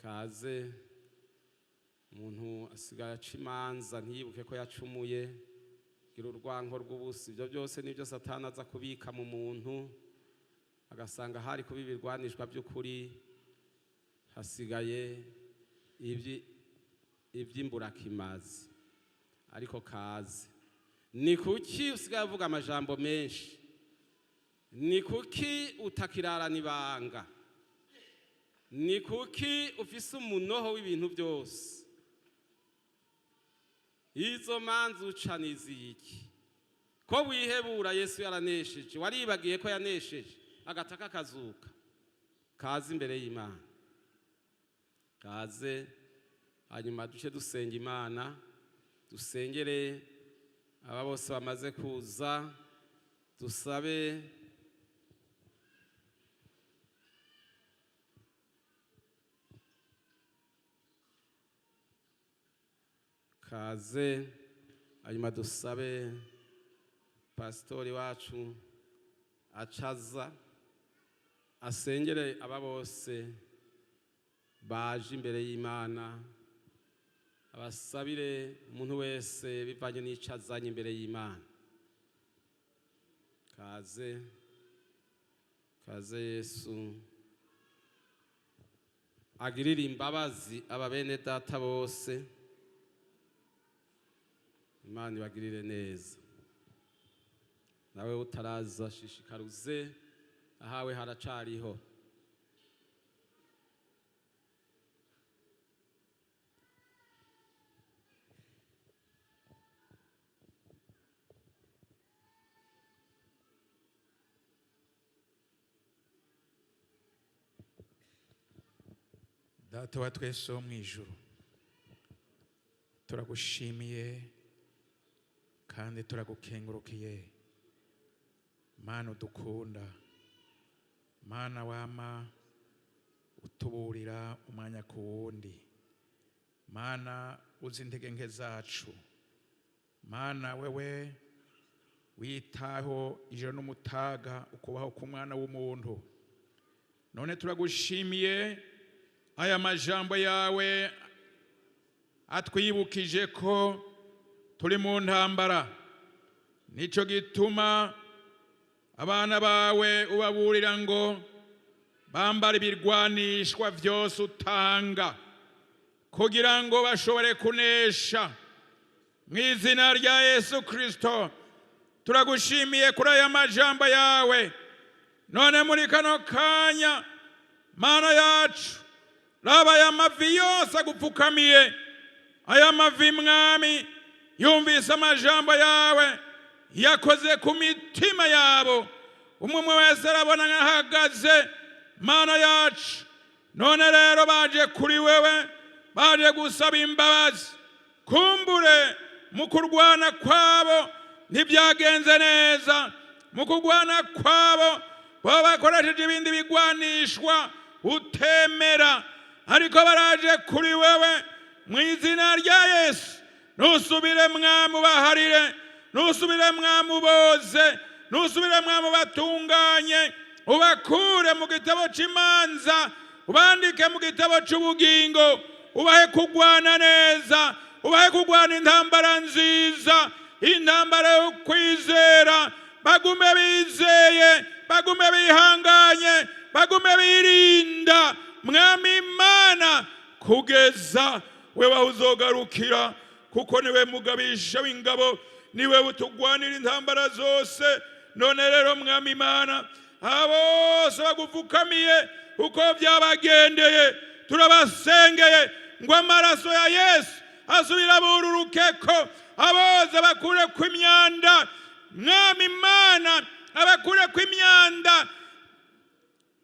Speaker 1: kaze. Umuntu asigaye aca imanza ntiyibuke ko yacumuye, gira urwanko rw'ubusa. Ibyo byose nibyo Satani aza kubika mu muntu, agasanga hari kuba ibirwanishwa by'ukuri, hasigaye iby'imburakimazi. Ariko kaze. Ni kuki usigaye uvuga amajambo menshi? Ni kuki utakirarana ibanga? Ni kuki ufise umunoho w'ibintu byose? Izo manza uca n'iziki? Ko wihebura? Yesu yaranesheje, waribagiye ko yanesheje agataka kazuka. Kaze imbere y'Imana, kaze, hanyuma duce dusenga Imana, dusengere aba bose bamaze kuza, dusabe kaze, hanyuma dusabe Pasitori wacu acaza asengere aba bose baje imbere y'Imana, abasabire umuntu wese bivanye n'ico azanye imbere y'Imana. Kaze, kaze. Yesu agirire imbabazi aba bene data bose. Imana ibagirire neza. Nawe utaraza, shishikaruze, ahawe haracariho.
Speaker 2: Data wa twese wo mu ijuru, turagushimiye kandi turagukengurukiye. Mana udukunda, Mana wama utuburira umwanya ku wundi, Mana uzi intege nke zacu, Mana wewe witaho ijoro n'umutaga ukubaho k'umwana w'umuntu, none turagushimiye aya majambo yawe atwibukije ko turi mu ntambara. Nico gituma abana bawe ubaburira ngo bambare ibirwanishwa vyose utanga kugira ngo bashobore kunesha. Mu izina rya Yesu Kristo, turagushimiye kuri aya majambo yawe. None muri kano kanya, Mana yacu, raba aya mavi yose agupfukamiye. Aya mavi, Mwami, yumvise amajambo yawe, yakoze ku mitima yabo. Umwe umwe wese arabona nk'ahagaze, Mana yacu. None rero baje kuri wewe, baje gusaba imbabazi. Kumbure mu kurwana kwabo ntibyagenze neza, mu kurwana kwabo baba bakoresheje ibindi bigwanishwa utemera, ariko baraje kuri wewe. Mu izina rya Yesu, ntusubire, Mwami, ubaharire, ntusubire, Mwami, uboze, ntusubire, Mwami, ubatunganye, ubakure mu gitabo cy'imanza, ubandike mu gitabo cy'ubugingo. Ubahe kugwana neza, ubahe kugwana intambara nziza, intambara yo kwizera. Bagume bizeye, bagume bihanganye, bagume birinda, Mwami Imana, kugeza wewe aho uzogarukira, kuko niwe mugabisha w'ingabo, niwe utugwanira intambara zose. None rero, Mwami Imana, abo bose bagupfukamiye, uko byabagendeye, turabasengeye ngo amaraso ya Yesu asubira bururukeko, aboza bakure ku imyanda. Mwami Imana, abakure ku imyanda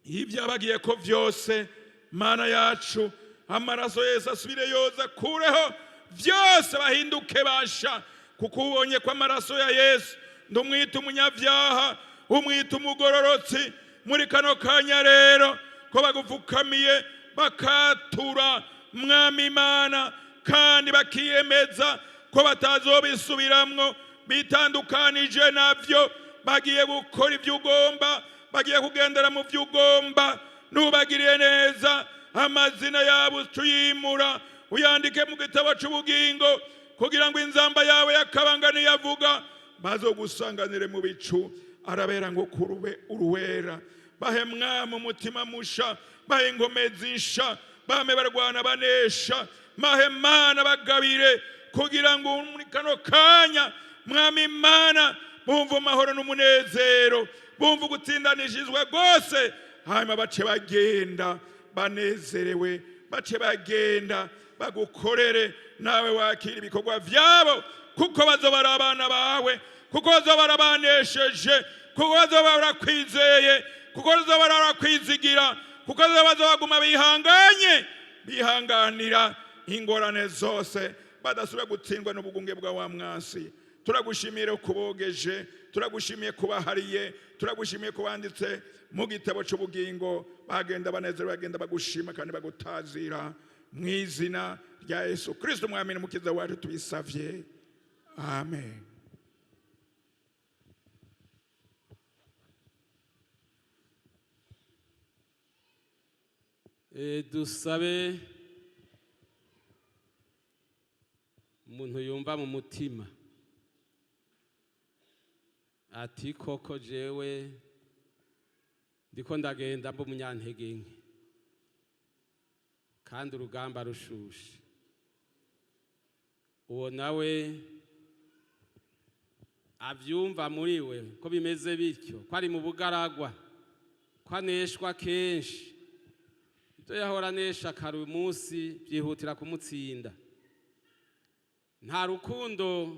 Speaker 2: ibyabagiye ko byose. Mana yacu, amaraso Yesu asubire yoza akureho byose, bahinduke basha, kuko ubonye ko amaraso ya Yesu ndumwita umunyabyaha, umwita umugororotsi. Muri kano kanya rero ko bagupfukamiye, bakatura, Mwami Imana, kandi bakiyemeza ko batazobisubiramwo, bitandukanije navyo, bagiye gukora ibyo ugomba, bagiye kugendera mu byo ugomba, nubagiriye neza, amazina yabo tuyimura uyandike mu gitabo cy'ubugingo, kugira ngo inzamba yawe yakabanga niyavuga bazogusanganire mu bicu. Arabera ngo kurube uruwera. Bahe, Mwami, umutima musha, bahe inkomezi nsha, bame barwana banesha. Mahe, Mana, bagabire kugira ngo muri kano kanya, Mwami Imana, bumve amahoro n'umunezero, bumve ugutsindanishizwa rwose, hanyuma bace bagenda banezerewe, bace bagenda bagukorere, nawe wakira ibikorwa vyabo, kuko bazoba ari abana bawe, kuko bazoba barabanesheje, kuko bazoba barakwizeye, kuko bazoba barakwizigira, kuko bazoba baguma bihanganye, bihanganira ingorane zose, badasubira gutsindwa n'ubugunge bwa wa mwasi. Turagushimiye kubogeje, turagushimiye kubahariye, turagushimiye kubanditse mu gitabo cy'ubugingo. Bagenda banezerewe, bagenda bagushima kandi bagutazira. Mu izina rya Yesu Kristo, Umwami n'Umukiza wacu, tubisavye, amen.
Speaker 1: Dusabe umuntu yumva mu mutima ati koko jewe ndiko ndagenda mba umunyantege nke kandi urugamba rushushe, uwo nawe avyumva muri we ko bimeze bityo, ko ari mu bugaragwa, ko aneshwa kenshi, ibyo yahora anesha kare uyu munsi byihutira kumutsinda, nta rukundo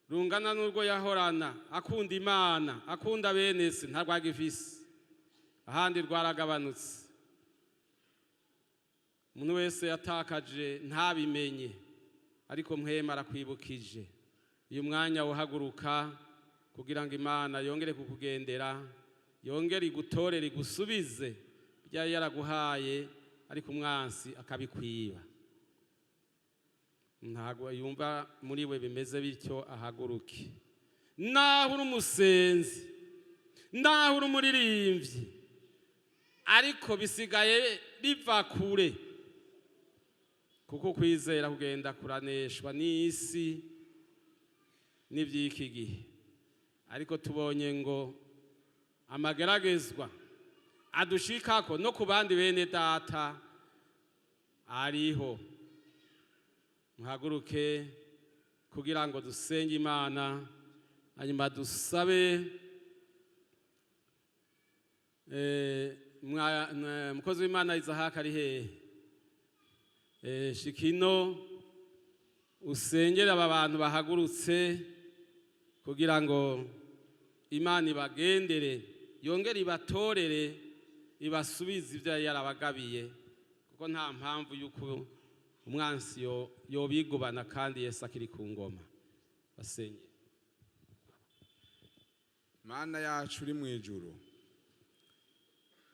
Speaker 1: rungana n'urwo yahorana akunda Imana, akunda bene se, nta rwagifise, ahandi rwaragabanutse. Umuntu wese yatakaje ntabimenye, ariko Mpwemu arakwibukije uyu mwanya uhaguruka kugira ngo Imana yongere kukugendera, yongere igutorere, igusubize ibyo yari yaraguhaye, ariko umwansi akabikwiba. Ntabwo yumva muri we bimeze bityo, ahaguruke. Naho uri umusenzi, naho uri umuririmbyi, ariko bisigaye biva kure, kuko kwizera kugenda kuraneshwa n'isi n'iby'iki gihe. Ariko tubonye ngo amageragezwa adushikako no ku bandi bene data ariho. Muhaguruke kugira ngo dusenge Imana, hanyuma dusabe mukozi w'Imana Isahaka ari hehe? Shikino usengere aba bantu bahagurutse kugira ngo Imana ibagendere, yongere ibatorere, ibasubize ibyo yari yarabagabiye, kuko nta mpamvu y'uko umwansi yobigubana kandi Yesu akiri ku ngoma. Basenge.
Speaker 3: Mana yacu uri mu ijuru,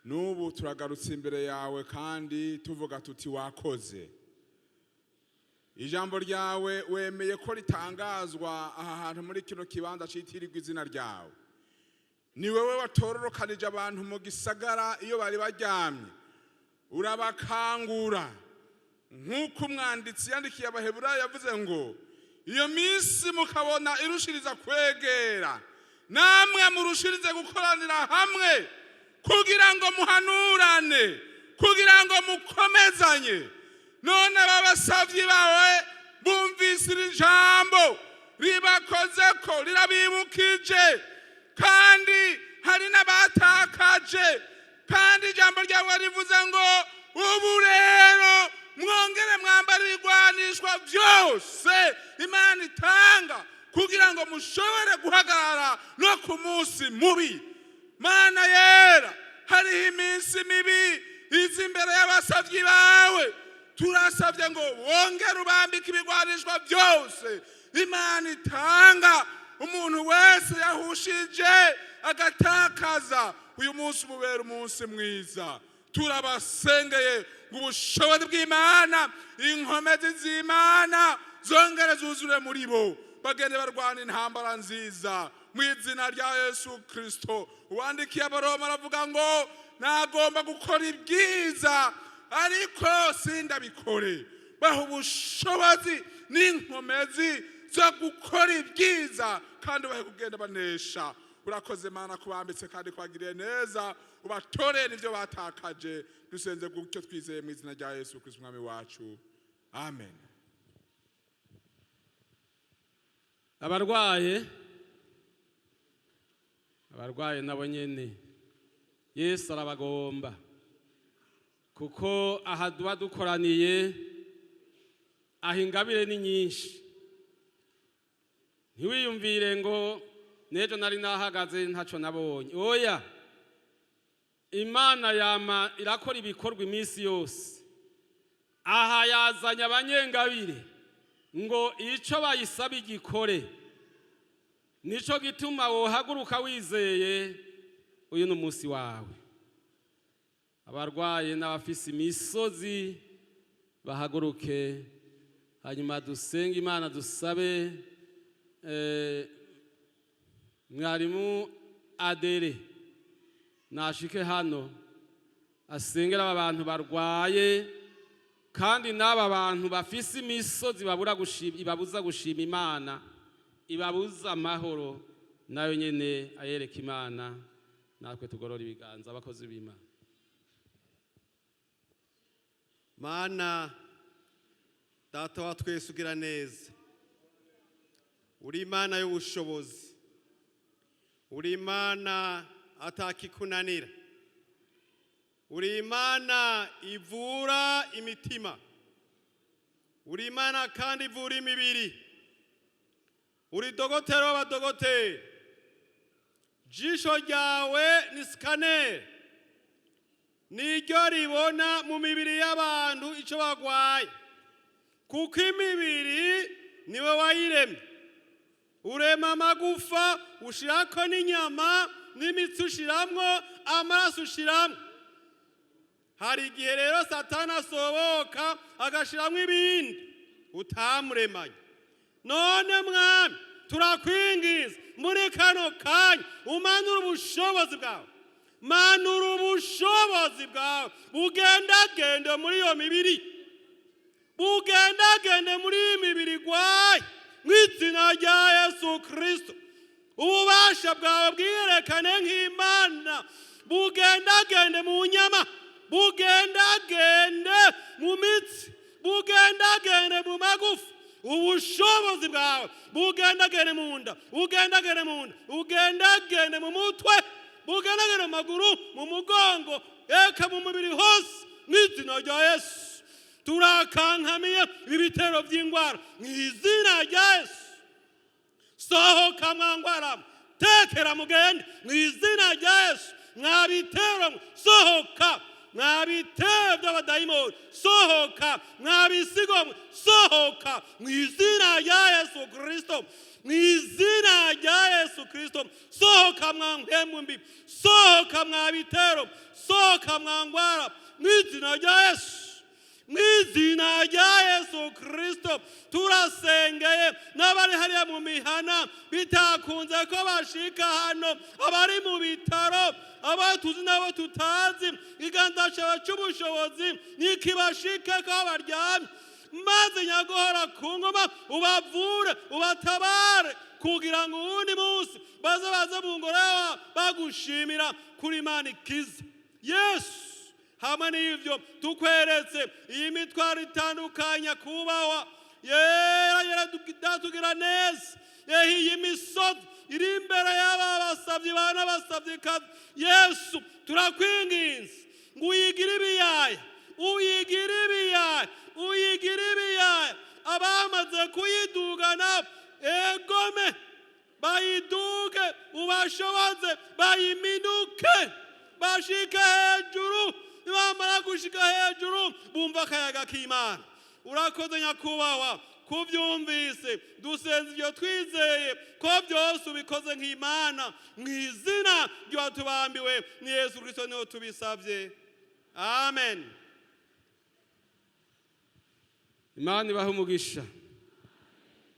Speaker 3: n'ubu turagarutse imbere yawe kandi tuvuga tuti wakoze. Ijambo ryawe wemeye ko ritangazwa aha hantu muri kino kibanza citirirwa izina ryawe. Ni wewe watororokanije abantu mu gisagara iyo bari baryamye, urabakangura. Nk'uko umwanditsi yandikiye Abaheburayo yavuze ngo iyo minsi mukabona irushiriza kwegera, namwe murushirize gukoranira hamwe kugira ngo muhanurane, kugira ngo mukomezanye. None babasavyi bawe bumvise iri jambo ribakozeko, rirabibukije, kandi hari n'abatakaje, kandi ijambo ryawe rivuze ngo ubu rero mwongere mwambare ibigwanishwa byose Imana itanga kugira ngo mushobore guhagarara no ku munsi mubi. Mana yera, hariho iminsi mibi iza imbere y'abasavyi bawe, turasabye ngo wongere ubambike ibigwanishwa byose Imana itanga. Umuntu wese yahushije agatakaza, uyu munsi umubera umunsi mwiza. Turabasengeye ngo ubushobozi bw'Imana, inkomezi z'Imana zongere zuzure muri bo, bagende barwana intambara nziza mu izina rya Yesu Kristo. Uwandikiye Abaroma aravuga ngo nagomba gukora ibyiza ariko sindabikore. Baha ubushobozi n'inkomezi zo gukora ibyiza kandi bahe kugenda banesha. Urakoze Mana kubambitse kandi kubagiriye neza, ubatorere n'ivyo batakaje. Dusenze gutyo twizeye mu izina rya Yesu Kristo Umwami wacu, amen.
Speaker 1: Abarwaye nabo nyene Yesu arabagomba, kuko aha duba dukoraniye aha ingabire ni nyinshi. Ntiwiyumvire ngo n'ejo nari nahagaze ntaco nabonye. Oya, Imana yama irakora ibikorwa iminsi yose. Aha yazanye abanyengabire ngo ico bayisaba igikore. Nico gituma wohaguruka wizeye, uyu ni umunsi wawe. Abarwaye n'abafise imisozi bahaguruke, hanyuma dusenge Imana, dusabe mwarimu Adere nashike hano. Asengera aba bantu barwaye, kandi n'aba bantu bafise imisozi babura gushima, ibabuza gushima Imana, ibabuza amahoro, nayo nyene ayereka Imana. Natwe tugorora ibiganza, abakozi b'Imana.
Speaker 4: Mana Data wa twese, ugira neza, uri Imana y'ubushobozi, uri Imana atakikunanira, uri Imana ivura imitima, uri Imana kandi ivura imibiri, uri dogoteri w'abadogoteri. Jisho ryawe ni scanner, niryo ribona mu mibiri y'abantu icyo bagwaye, kuko imibiri niwe wayiremye. Urema amagufa, ushirako n'inyama n'imitsi, ushiramwo amaraso, ushiramwo. Hari igihe rero Satani asoboka agashiramwo ibindi utamuremanye. None Mwami, turakwingiza muri kano kanya umanura ubushobozi bwawe, manura ubushobozi bwawe bugendagende muri iyo mibiri, bugendagende muri iyi mibiri igwaye, mu izina rya Yesu Kirisito. Ububasha bwawe bwiyerekane nk'Imana, bugendagende mu nyama, bugendagende mu mitsi, bugendagende mu magufa. Ubushobozi bwawe bugendagende mu nda, bugendagende mu nda, bugendagende mu mutwe, bugendagende mu maguru, mu mugongo, eka mu mubiri hose, mu izina rya Yesu. Turakankamiye ibi bitero by'indwara mu izina rya Yesu. Sohoka mwa ngwara, tekera mugende mu izina rya Yesu. Mwa bitero, sohoka. Mwa bitero by'abadayimoni, sohoka. Mwa bisigo, sohoka mu izina rya Yesu Kirisito, mu izina rya Yesu Kirisito. Sohoka mwa mpemu mbi, sohoka mwa bitero, sohoka mwa ngwara, mu izina rya Yesu, mu izina rya Yesu Kirisito. Turasengeye n'abari hariya mu mihana bitakunze ko bashika hano, abari mu bitaro, abo tuzi n'abo tutazi, ikiganza cyawe cy'ubushobozi nikibashike ko baryamye, maze nyaguhora ku ngoma ubavure, ubatabare, kugira ngo uwundi munsi baze baze mu ngoro yawe bagushimira kuri Imana ikiza. Yesu, hamwe n'ibyo tukweretse iyi mitwaro itandukanya kubahwa yera yera datugira neza. Yehe, iyi misozi iri imbere y'aba basabyi bana basabyikazi, Yesu, turakwinginze ngo uyigire ibiyaya, uyigire ibiyaya, uyigire ibiyaya. Abamaze kuyidugana, egome bayiduge, ubashoboze bayiminuke, bashike hejuru. Nibamara gushika hejuru, bumva akayaga k'Imana. Urakoze Nyakubahwa kubyumvise. Dusenze ibyo twizeye ko byose ubikoze nk'Imana, mu izina ry'uwatubambiwe, ni Yesu Kirisito, niho tubisabye, amen.
Speaker 1: Imana ibahe umugisha.